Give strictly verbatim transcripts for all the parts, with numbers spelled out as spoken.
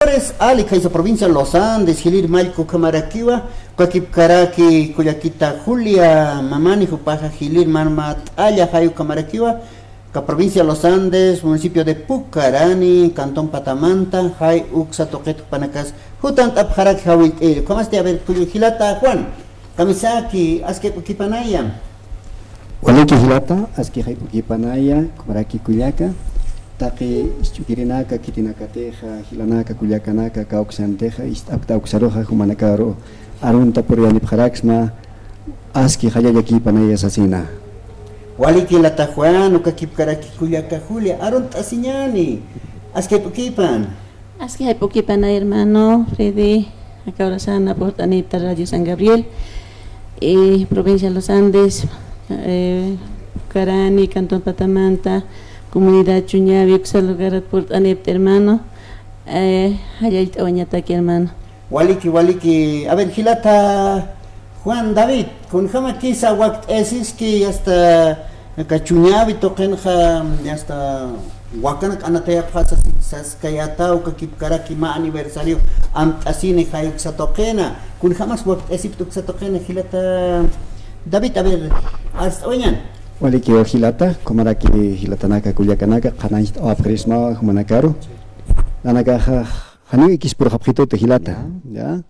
Flores, ali, khaysa provincia Los Andes, Jilir Mallku ukhamarakiwa, ukakipkaraki kullakita Julia Mamani, jupaxa Jilir Marmat'alla, jay ukhamarakiwa, ka provincia Los Andes, municipio de Pucarani, cantón Patamanta, jay uksa tuqit jupanakas jutant'apxaraki jawillt'iri. Ukhamasti, a ver, kullu jilata Juan, kamisaki, aski jayp'ukipanaya. Waliki jilata, aski jayp'ukipanaya, ukhamaraki kullaka, taqi isch'ukirinaka, khitinakatixa, jilanaka, kullakanaka, kawksantixa, ist'apkta uksaruxa, jumanakaru, arunta puriyanipxaraksma, aski jallallakipanaya sasina. Waliki jilata Juan, ukakipkaraki kullaka Julia, arunt'asiñani, aski jayp'ukipan. Aski jayp'ukipanay hermano Freddy, aka urasana purt'anipta Radio San Gabriel, eh, provincia Los Andes, eh, Pucarani, cantón Patamanta, comunidad Chuñawi, uksa lugarat purt'anipta hermano, eh, jallallt'awañataki hermano. Waliki, waliki. A ver, jilata Juan David, kunjamakisa wakt'ayasiski hasta aka Chuñawi tuqinxa, hasta wakanak anatayapxasas, saskayäta, ukakipkaraki mä aniversario amt'asini jay uksa tuqina. Kunjamas wakt'ayasipkta uksa tuqina, jilata David, a ver, arst'awañäni. Walikiw jilata, ukhamaraki jilatanaka, kullakanaka, qhanañcht'awapxirismawa jumanakaru. Nanakaxa janiw ikispurxapxituti jilata, ya. Ya.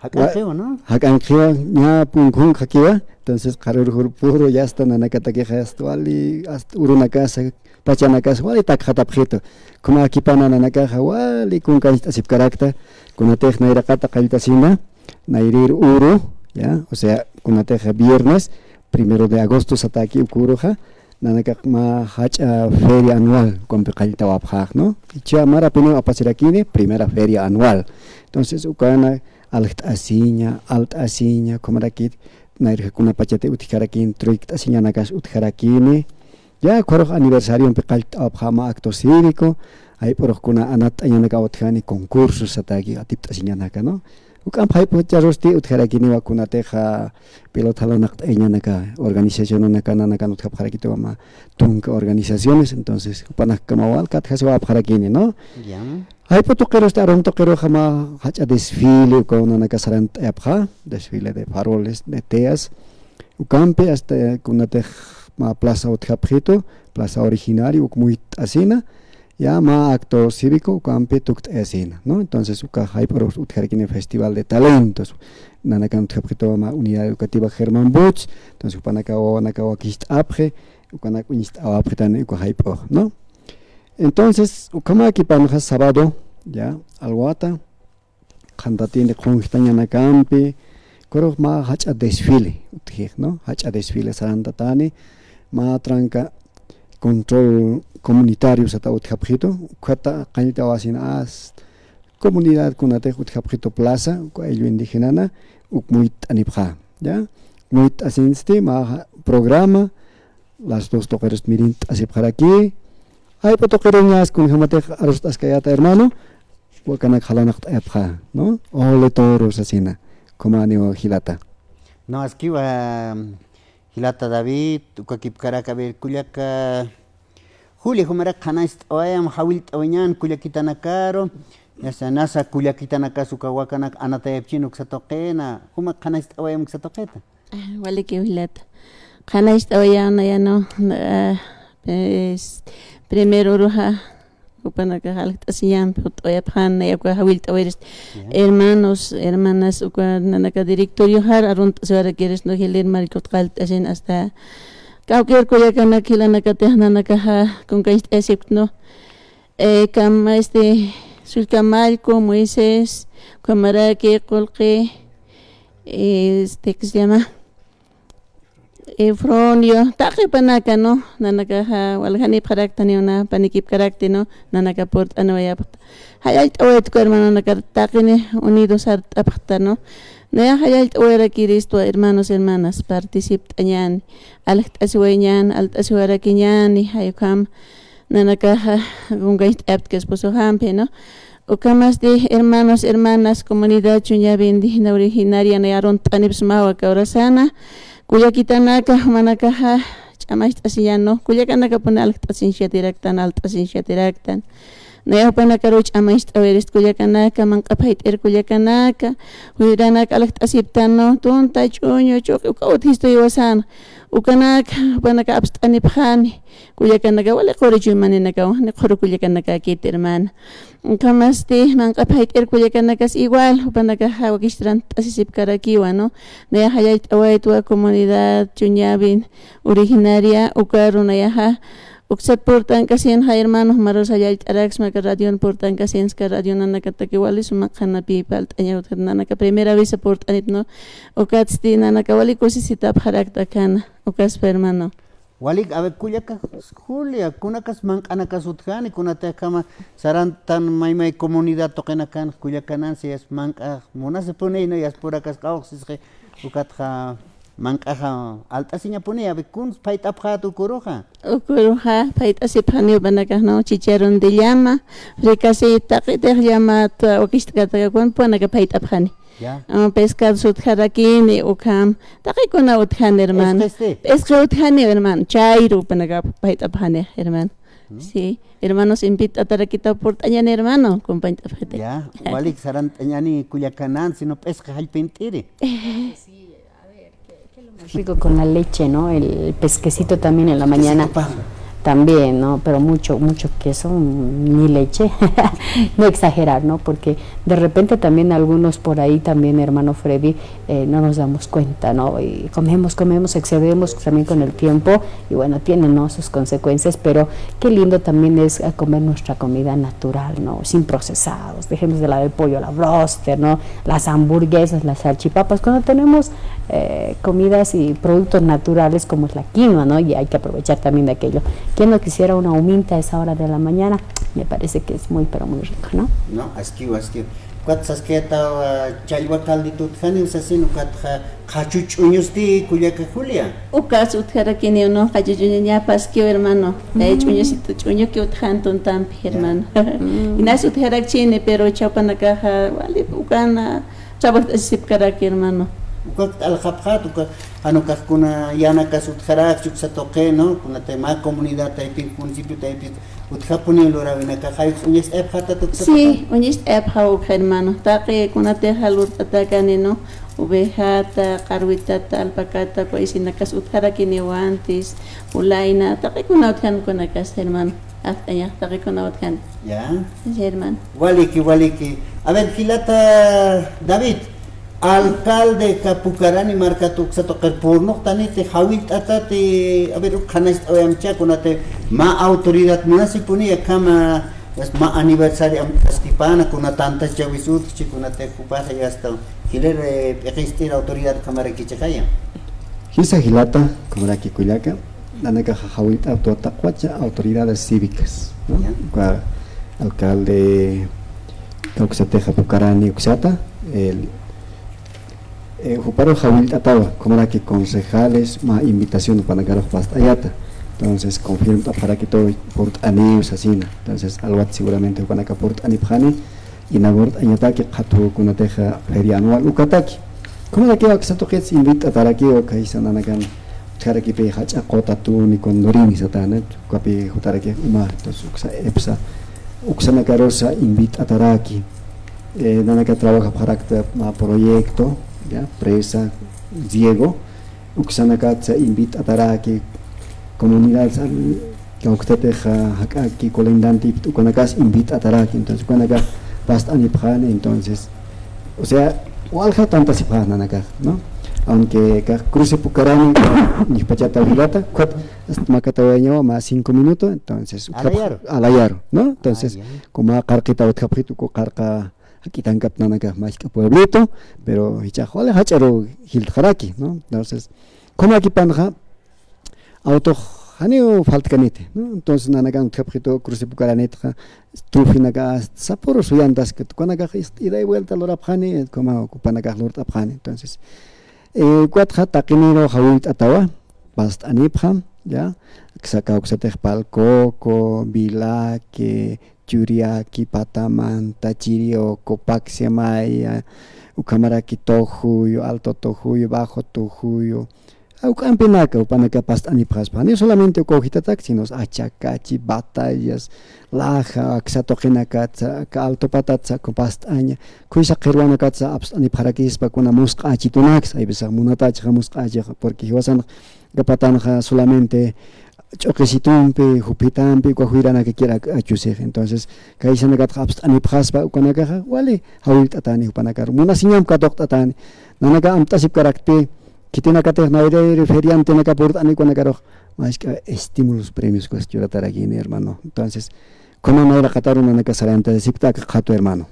Jak'anqiwa, ¿no? Jak'anqiwa, ña punkunkakiwa. Entonces, qharürjurpuru, ya está, nanakatakixa, hasta wali, hasta urunakasa, pachanakasa, wali takxatapxitu. Kunakipana nanakaxa, wali kunkancht'asipkarakta, kunatix nayraqata qalltasina, nayrir uru, ya, o sea, kunatix viernes, primero de agosto sataki uka uruxa, nanakax mä jach'a feria anual, ukampi qalltawapxäx, ¿no? Jichha marapiniw apasirakini, primera feria anual. Entonces, ukana aljt'asiña, alt'asiña, ukhamarakit, nayrja kunapachati utjkarakini, truykt'asiñanakas utjarakini. Ya, ukharux aniversariompi qalltawapxä mä acto cívico, jayp'urux kuna anatt'añanaka utjani, concurso sataki, atipt'asiñanaka, ¿no? Ukampi jayp'ucharusti utjarakiniwa kunatixa pelota jalanaqt'ayañanaka organizacionanaka nanakan utjapxarakituwa mä tunka organizaciones, entonces, jupanakjamaw wal katjasiwapxarakini, ¿no? Ya. Jayp'u tuqirusti, arun tuqiruxa mä jach'a desfile, ukaw nanaka sarant'ayapxä, desfile de faroles, de teas, ukampi hasta kunatix mä plaza utjapxitu, plaza originario, uk muyt'asina, ya, mä acto cívico, ukampi tukt'ayasina, ¿no? Entonces, uka jayp'urux utjarakini festival de talentos. Nanakan utjapxitu mä unidad educativa Germán Buch, entonces, jupanaka wawanaka wakicht'apxi, ukanak uñist'awapxitani uka jayp'ux, ¿no? Entonces, ukhamakipanxa sábado, ya, alwata, qhantatini qhunjtañanakampi, ukarux mä jach'a desfile, utjix, ¿no? Jach'a desfile sarantatani, mä tranca control comunitario sata utjapxitu, ukhata qalltawasina hasta comunidad kunatix utjapxitu plaza, uka ayllu indígenana, uk muyt'anipxä, ¿ya? Muyt'asinsti, mä programa, las dos tuqirus mirint'asipxaraki, jayp'u tuqiruñas kunjamatix arust'askayäta, hermano, wakanak jalanaqt'ayapxä, ¿no? Ole toro sasina, ukhama aniw jilata. No, askiwa, jilata David, ukakipkarak, a ver, kullaka Julia, jumarak qhanañcht'awayam, jawillt'awañän kullakitanakaru, yasta nasa kullakitanakas uka wakanak anatayapchin uksa tuqina, jumak qhanañcht'awayam uksa tuqita. Ah, walikiw jilata. Qhanañcht'awayäna, ya no, ah, pues, primero uruxa, jupanakax aljt'asiñampi jut'awayapxän, ya uka jawillt'awayirist. Ya. Hermanos, hermanas, uka nanaka directorioxar arunt'asiwarakirist, no, Jilir Mallkut qallt'asin hasta kawkir kullakanak jilanakatix nanakaxa kunkancht'ayasipkt, no. Eh, kam, este, Sullka Mallku, Moisés, ukhamaraki, Qullqi, este, ¿qué se llama? Efronio, taqi jupanaka, ¿no? Nanakaxa waljanipxaraktani, una panikipkarakti, ¿no? Nanaka purt'aniwayapxta. Jallallt'awayat uka hermanonakar taqini unidos sart'apxta, ¿no? Nayax jallallt'awayarakiristwa, hermanos, hermanas, participt'añäni, aljt'asiwayañäni, alt'asiwarakiñäni, jay ukham nanakaxa kunkancht'ayaptki esposoxampi, ¿no? Ukhamasti, hermanos, hermanas, comunidad Chuñawi indígena originaria, nay arunt'anipxsmawa aka urasana, kullakitanaka, jumanakaxa ch'amacht'asiñän, ¿no? Kullakanakapuni aljt'asiñchatiraktan, alt'asiñchatiraktan. Nayax jupanakaru ch'amacht'awirist kullakanaka, manq'a phayt'ir kullakanaka, juyranak aljt'asiptan, ¿no? Tunta, ch'uñu, chuqi, uka utjistu jiwasan. Ukanak, jupanaka apst'anipxani. Kullakanaka wali quri chuymaninakawa, jani qhuru kullakanakäkiti, hermana. Ukhamasti, manq'a phayt'ir kullakanakas igual, jupanakaxa wakicht'arant'asisipkarakiwa, ¿no? Nayaxa jallallt'awaytwa comunidad Chuñawi originaria, ukaru nayaxa uksat purt'ankasinxa, hermano, jumarus jallallt'araksma aka radion purt'ankasinska, radio nanakataki wali suma qhanapi parlt'aña utjat nanaka primera vez purt'anipxta, ¿no? Ukatsti nanaka wali kusisitapxarakta akhana, ukaspa, hermano. Walik, a ver, kullaka Julia, kunakas manq'anakas utjani, kunatix akhama sarantan maymay comunidad tuqinakan kullakanansi, yas manq'a munasipuni, ¿no? Yas purakas qawqsisqi, ukatxa manq'axa alt'asiñapuni, a ver, kuns phayt'apxät uküruxa. Uküruxa phayt'asipxani jupanakax, ¿no? Chicharrón de llama, fricasé, taqitix llamat wakicht'kataka, jupanaka phayt'apxani. Ya. Ah, pescado utjarakini, ukham. Taqikuna utjani, hermano. P'isqisti. P'isqi utjani, hermano. Chayru jupanaka phayt'apxani, hermano. ¿No? Sí. Hermanos, invitatarakita purt'añani, hermano. Compañt'apxati. Ya. Walik sarant'añani kullakanansi, ¿no? P'isqi jallp'int'iri. Más rico con la leche, ¿no? El pesquecito también en la mañana. Quesito panko. También, ¿no? Pero mucho, mucho queso, mm, ni leche. No exagerar, ¿no? Porque de repente también algunos por ahí también, hermano Freddy, eh, no nos damos cuenta, ¿no? Y comemos, comemos, excedemos también con el tiempo y, bueno, tienen, ¿no?, sus consecuencias, pero qué lindo también es, eh, comer nuestra comida natural, ¿no? Sin procesados, dejemos de lado el pollo a la broster, ¿no? Las hamburguesas, las salchipapas, cuando tenemos, eh, comidas y productos naturales como es la quinoa, ¿no? Y hay que aprovechar también de aquello. ¿Quién no quisiera una huminta a esa hora de la mañana? Me parece que es muy, pero muy rico, ¿no? No, askiw, askiw. Ukat saskayätawa challwa caldito utjaniw sasin, ukatxa qhachu ch'uñusti kullaka Julia. Ukas utjarakiniw, ¿no? Qhachu ch'uñu ña paskiw, hermano. Eh, ch'uñusitu, ch'uñuki utjan tuntampi, hermano. Inas utjarakchini, pero jupanakaxa wali ukana sabajt'asipkaraki, hermano. Ukak t'alxapxät, uka, jan ukax kuna yänakas utjarakchi uksa tuqi, ¿no? Kunatix mä comunidad taypin, municipio taypin utjapuni luräwinakax, jay uñacht'ayapxätat uksa tuqi. Sí, uñacht'ayapxä ukxa, hermano. Taqi kunatixa lurt'atäkani, ¿no? Ovejata, qarwitata, alpacata, uka isinakas utjarakiniwa antis, ulayna, taqikuna utjan kunakas, hermano. Ajt'añax taqikuna utjan. Ya. Sí, hermano. Waliki, waliki. A ver, jilata David, alcalde Pucarani markat uksa tuqir purnuqtaniti, jawillt'atati, a ver, uk qhanacht'awayamcha, kunatix mä autoridad munasipuni akhama, pues, mä aniversario amt'askipana, kuna tantachawis utjchi, kunatix jupaxa yasta, jilïr, eh, p'iqist'ir autoridad ukhamarakichixaya. Jisa jilata, ukhamaraki kullaka, nanakaxa jawillt'apxtwa taqwacha autoridades cívicas, ¿no? Ya. Uka alcalde, uksatixa Pucarani uksata, el, eh, juparux jawillt'atawa, ukhamaraki concejales, mä invitación jupanakarux past'ayata. Entonces, confirmt'apxaraki todo, purt'aniw sasina. Entonces, alwat seguramente jupanaka purt'anipxani, inaugurt'añataki qhatu kunatixa feria anual ukataki. Ukhamarakiw aksa tuqits invit'atarakiw, khaysa nanakan utjarakipï jach'a quta tuni Condorini satana, ukapï jutarakix uma, entonces uksa EPSA, uksanakarusa invit'ataraki. Eh, nanaka trabajapxarakta mä proyecto, ya, presa, riego, uksanakatsa invit'ataraki, comunidad, kawktatix, ah, jak'aki colindantipxta, ukanakas invit'ataraki, entonces, ukanakax past'anipxani, entonces, o sea, walja tantasipxä nanakax, ¿no? Aunque kax Cruce Pucarani, ñuqpachata jilata, ukat, hasta makatawayañawa, mä cinco minuto, entonces, utjapx-, alayaru, alayaru, ¿no? Entonces, ah, ya, como qarqita utjapxitu, uka qarqa, jak'itankapxta nanakax mask'a pueblito, pero jichhax wali jach'aru jiltxaraki, ¿no? Entonces, ukhamakipanxa, autox janiw faltkaniti, ¿no? Entonces, nanakan utjapxitu Cruce Pucaranitxa, trufinaka sapüru suyantaskta, ukanakax ida y vuelta lurapxani, como jupanakax lurt'apxani. Entonces, eh, ukatxa taqiniru jawillt'atawa, past'anipxam, ya, aksa kawksatix Palcoco, Vilaque, Churiaki, Patamanta, Chirioco, Paxemaya, ukhamaraki Tocuyo, Alto Tocuyo, Bajo Tocuyo, Juk'ampinaka, jupanaka past'anipxaspa. Ni solamente uka hojitatak, sino achakachi, batallas, laja, aksa tuqinakatsa, aka alto patatsa, uka past'aña, khuysa qhirwanakatsa apst'anipxarakispa, kuna musq'achitunaksa, hay veces munatachxa musq'achixa, porque jiwasan aka patanxa solamente ch'uqisitumpi, juphitampi, uka juyranakakir achusix. Entonces, kaysanakatxa apst'anipxaspa ukanakaxa, wali jawillt'atani jupanakaru. Munasiñamp katuqt'atani. Nanaka amt'asipkarakti, khitinakatix nayrayri feriantinaka purt'ani ukanakarux, mask'a estímulos, premios, cosas churatarakini, hermano. Entonces, kuna nayraqataru nanaka sarantasipkta aka qhatu, hermano.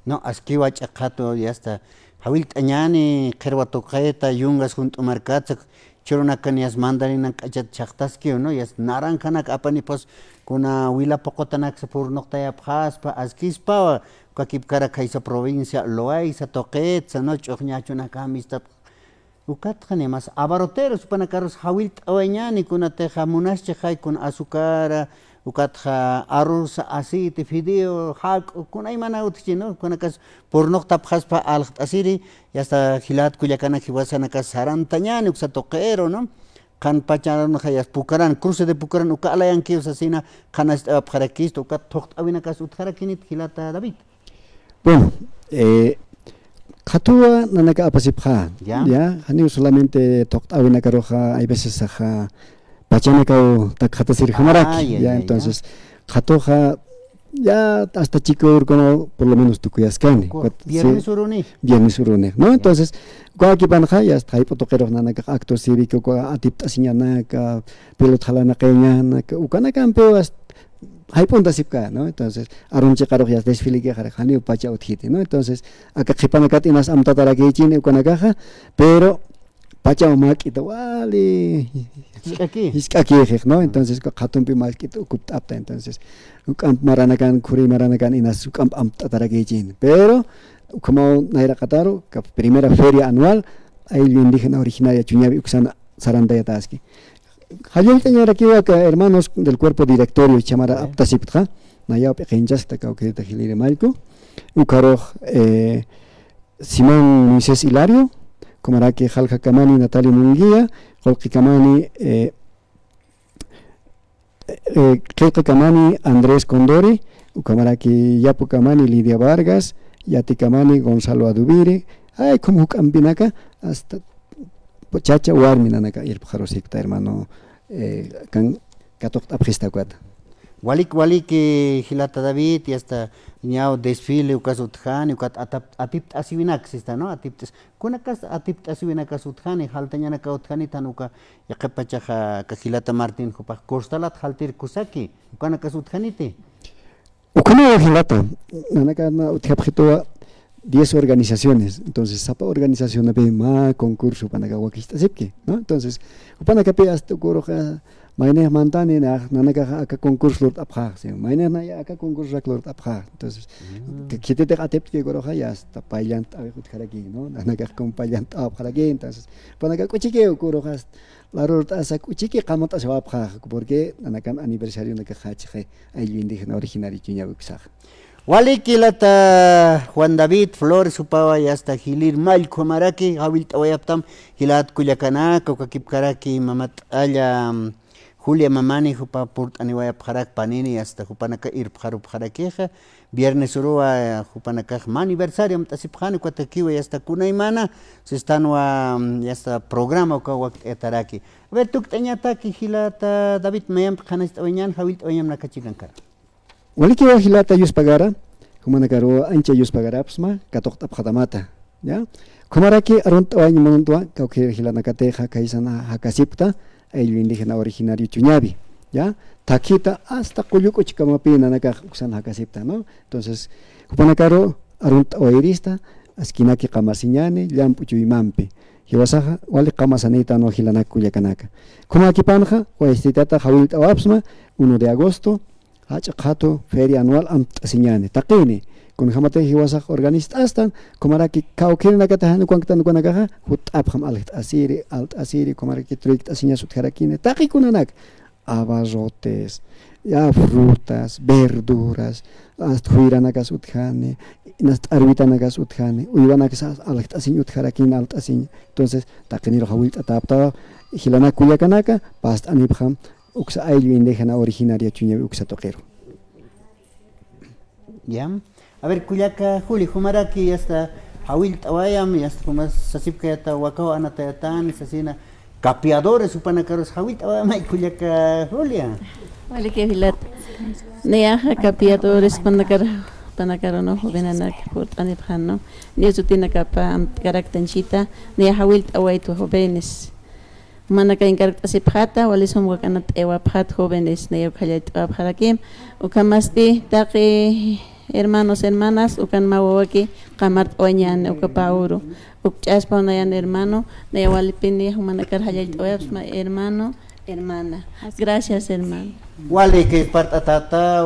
No, askiwa ch'aqhatu, yasta, jawillt'añani, qhirwa tuqita, yungas junt'u markatsa, churunakani yas mandarina k'achat chhaqtaskiw, ¿no? Yas naranjanak apanipas, kuna wila puqutanaksa purnuqtayapxaspa, askispawa, uka kipkara khaysa provincia, Loayza, tuqitsa, ¿no? Ch'uxñachunaka amistap, ukatxa ni mas abarroteros, jupanakarus jawillt'awayañani, kunatixa munaschi jay, kuna azúcar, ukatxa arroz, aceite, fideo, jak'u, kunaymana utjchi, ¿no? Kunakas purnuqtapxaspa aljt'asiri, yasta jilat kullakanak jiwasanakas sarantañani, uksa tuqiru, ¿no? Qhan pachanxa yas Pucaran, cruce de Pucaran, uka alayankiw sasina, qhanast'awapxarakista, ukat thuqt'awinakas utjarakinit, jilata David. Bueno, eh, qhatuwa nanaka apasipxä, ya, ya, janiw solamente thuqt'awinakaruxa, hay veces axa pachanakaw takxatasirjamaraki, ah, ya, ya, ya, ya, entonces, qhatuxa, ya, hasta chika urkuna, por lo menos tukuyaskani. Ku-, cuat-, viernes, sí, uruni. Viernes uruni, ¿no? Ya. Entonces, ukakipanxa, ya, hasta jayp'u tuqirux nanakax acto cívico, uka atipt'asiñanaka, pelota jalanaqayañanaka, ukanakampiw hasta jayp'untasipkä, ¿no? Entonces, arunchiqarux yas desfilekixarux janiw pacha utjiti, ¿no? Entonces, aka qhipanakat inas amtatarakïchini ukanakaxa, pero pachaw mäk'ita wali jisk'aki, jisk'akïxix, ¿no? Entonces, uka qhatumpi mäk'ita ukupt'apta, entonces, juk'amp maranakan, khuri maranakan inas juk'amp amtatarakïchini. Pero, ukhamaw nayraqataru, aka primera feria anual, ayllu indígena originaria Chuñawi uksan sarantayataski. Jallallt'añarakiwa aka hermanos del cuerpo directorio, chhamara, sí, aptasiptxa, nayaw p'iqinchaskta kawkïrita jiliri mallku, ukharux, eh, Simón Moisés Hilario, ukhamaraki Jaljakamani Natalia Munguía, qullqikamani, eh, eh, qillqikamani Andrés Condori, ukhamaraki yapukamani Lidia Vargas, yatikamani Gonzalo Adubiri, ay, como juk'ampinaka, hasta chacha warmi nanaka irpxarusikta, hermano, eh, kan katuqt'apxista ukata. Walik, walik, eh, jilata David, yasta ñaw desfile ukas utjani, ukat atap-, atipt'asiwinak sista, ¿no? Atipt'as-, kunakas atipt'asiwinakas utjani, jaltañanaka utjani, tan uka yaqhipachaxa aka jilata Martín jupax kursalat jaltirkusaki, ukanakas utjaniti. Ukhamaw jilata, nanaka na utjapxituwa diez organizaciones, entonces sapa organizacionapi mä concurso jupanaka wakicht'asipki, ¿no? Entonces, jupanakapi hasta uka uruxa, maynix mantani, na-, nanakax aka concurso lurt'apxäxi, maynix naya aka concursorak lurt'apxäx. Entonces, mm, khititix atipt'ki uka uruxa, ya hasta payllant'awix utjaraki, ¿no? Nanakax como payllant'awapxaraki, entonces, jupanaka k'uchikiw uka uruxa, hasta lurt'asa k'uchiki qamut'asiwapxäx, porque nanakan aniversarionakax jachixi, ayllu indígena originario Chuñawi uksaxa. Walik jilata Juan David Flores, jupawa yasta jilir mallku ukhamaraki, jawillt'awayaptam jilat kullakanaka, uka kipkaraki mamat'alla, mm, Julia Mamani, jupa purt'aniwayapxarak panini, yasta jupanaka irpxarupxarakixa, viernes uruwa, jupanakax mä aniversario amt'asipxani, ukatakiwa yasta kunaymana sistanwa, mm, yasta programa uka wakt'ayataraki. A ver, tukt'añataki jilata David, mayamp qhanacht'awayañan, jawillt'awayañam nakachikankaru. Walikiwa jilata yuspagara, jumanakaruw ancha yuspagarapxsma, katuqt'apxatamata, ¿ya? Ukhamaraki arunt'awayañ muntwa, kawkïr jilanakatixa, kaysan jakasipkta, ayllu indígena originario Chuñawi, ¿ya? Takhita hasta Qullu K'uchkamapi nanakax uksan jakasipkta, ¿no? Entonces, jupanakaruw arunt'awayrista, askinaki qamasiñani, llamp'u chuymampi. Jiwasaxa, wali qamasanïta, ¿no? Jilanak kullakanaka. Ukhamakipanxa, waystitata jawillt'awapxsma, uno de agosto, jach'a qhatu feria anual amt'asiñani. Taqini, kunjamatix jiwasax organizt'astan, ukhamaraki kawkïrinakatix jan ukanktan ukanakaxa, jutt'apxam aljt'asiri, alt'asiri, ukhamaraki truykt'asiñas utjarakini, taqi kunanak, abarrotes, ya frutas, verduras, hasta juyranakas utjani, inas t'arwitanakas utjani, uywanakas aljt'asiñ utjarakini, alt'asiñ. Entonces, taqinirux jawillt'atäpxta, Jilanak kullakanaka, past'anipxam uksa ayllu indígena originaria Chuñawi uksa tuqiru. Ya. A ver, kullaka Juli, jumaraki yasta jawillt'awayam, yasta jumas sasipkayata wakaw anatayatan, sasina capeadores jupanakarus jawillt'awayamay kullaka Julia. Wali que filat. Niyaxa capeadores panakar, panakarunu jovenanak purt'anipxanu. Niya sutinakapa amtkaraktanchita, niya jawillt'awaytu jóvenes. Manaka inkarkt'asipxata, wali sum wak'anat t'iwapxat jóvenes, naya ukhallallt'awapxarakim. Ukhamasti taqi hermanos, hermanas, ukan mä wawaki qamart'awañan, uka Pauro. Ukch'aspa nayan hermano, naya walipini jumanakar jallallt'awayapsma hermano, hermana. Gracias, hermano. Wali que parta tata,